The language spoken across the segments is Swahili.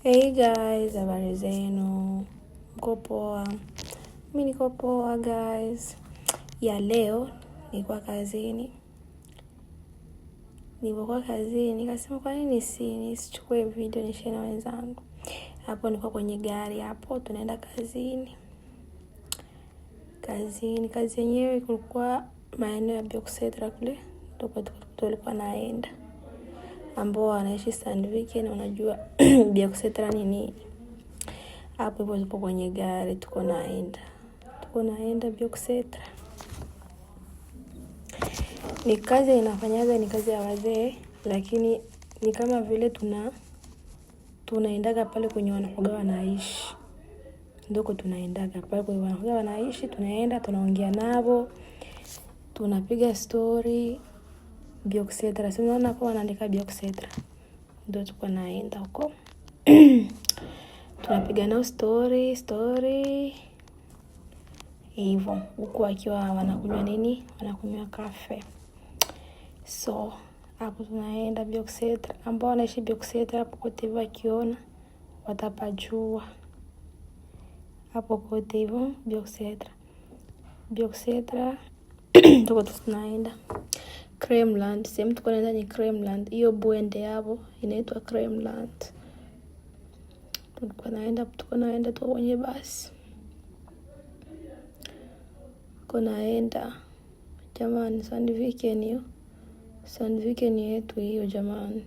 Hey guys, habari zenu? Mko poa? Mi niko poa guys. Ya leo nilikuwa kazini. Nilipokuwa kazini nikasema kwa nini nisichukue video nishare na wenzangu. Hapo nilikuwa kwenye gari hapo tunaenda kazini. Kazini, kazi yenyewe kulikuwa maeneo ya Björksätra kule ndipo tulikuwa naenda. Ambao wanaishi Sandviken wanajua Björksätra ni nini. Hapo hivyo tupo kwenye gari tuko naenda. Tuko naenda Björksätra. Ni kazi inafanyaga ni kazi ya wazee, lakini ni kama vile tunaendaga pale kwenye wanakuwaga wanaishi. Ndoko tunaendaga pale kwenye wanakuwaga wanaishi, tunaenda tunaongea nabo, tunapiga story Björksätra. Si unaona hapo wanaandika Björksätra. Ndio tuko naenda huko. Tunapiga nao story, story hivyo huku wakiwa wanakunywa nini? Wanakunywa kafe. So hapo tunaenda Björksätra. Ambao wanaishi Björksätra hapo kote hivyo wakiona watapajua. Hapo kote hivyo Björksätra. Björksätra tuko tunaenda Kremland. Sehemu tuko naenda ni Kremland. Hiyo boende hapo inaitwa Kremland. Tulikuwa naenda, tuko naenda, tuko kwenye basi. Tuko naenda. Jamani, Sandviken hiyo. Sandviken yetu hiyo jamani.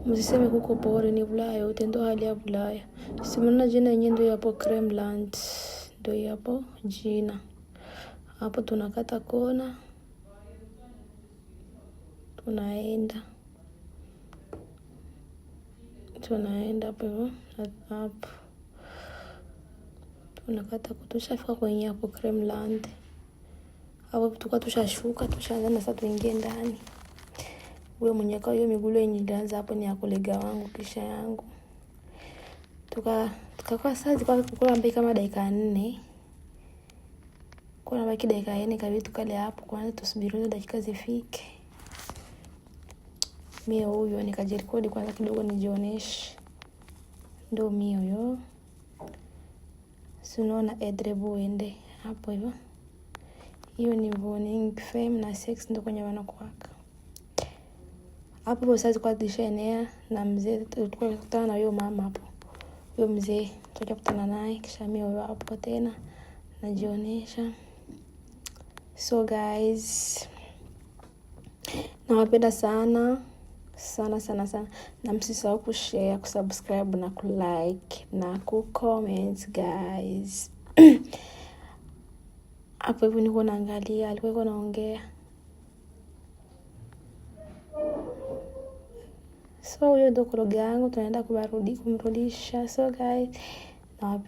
Msiseme kuko pori, ni Bulaya yote ndo hali ya Bulaya. Si mnaona jina yenyewe ndio hapo Kremland. Ndio hapo jina. Hapo tunakata kona. Tunaenda. Tunaenda hapo hivyo hapo. Tunakata tushafika kwenye hapo Kremland. Hapo tulikuwa tushashuka, tushaanza na sasa tuingie ndani. Huyo mwenye kwa hiyo miguu yenye ilianza hapo ni ya kolega wangu kisha yangu. Tukakuwa saa zilikuwa kulikuwa kama dakika 4. Kuna baki dakika 4 kabidi tukale hapo kwanza tusubiri hizo dakika zifike. Mie huyo nikajirekodi kwanza kidogo nijioneshe. Ndo mie huyo. Si unaona Äldreboende hapo hivyo. Hiyo ni våning 5 na 6 ndo kwenye wanakuwaka. Hapo hapo sasa kwa tulishaenea na mzee tulikuwa tukutana na huyo mama hapo. Huyo mzee tukaja kukutana naye kisha mimi huyo hapo tena najionesha. So guys, nawapenda sana sana sana sana, na msisahau kushare, kusubscribe na kulike na kucomment guys. Hapo hivyo niko naangalia, alikuwa yuko naongea. So huyo ndo koroga yangu tunaenda kumrudisha. So guys, nawapenda.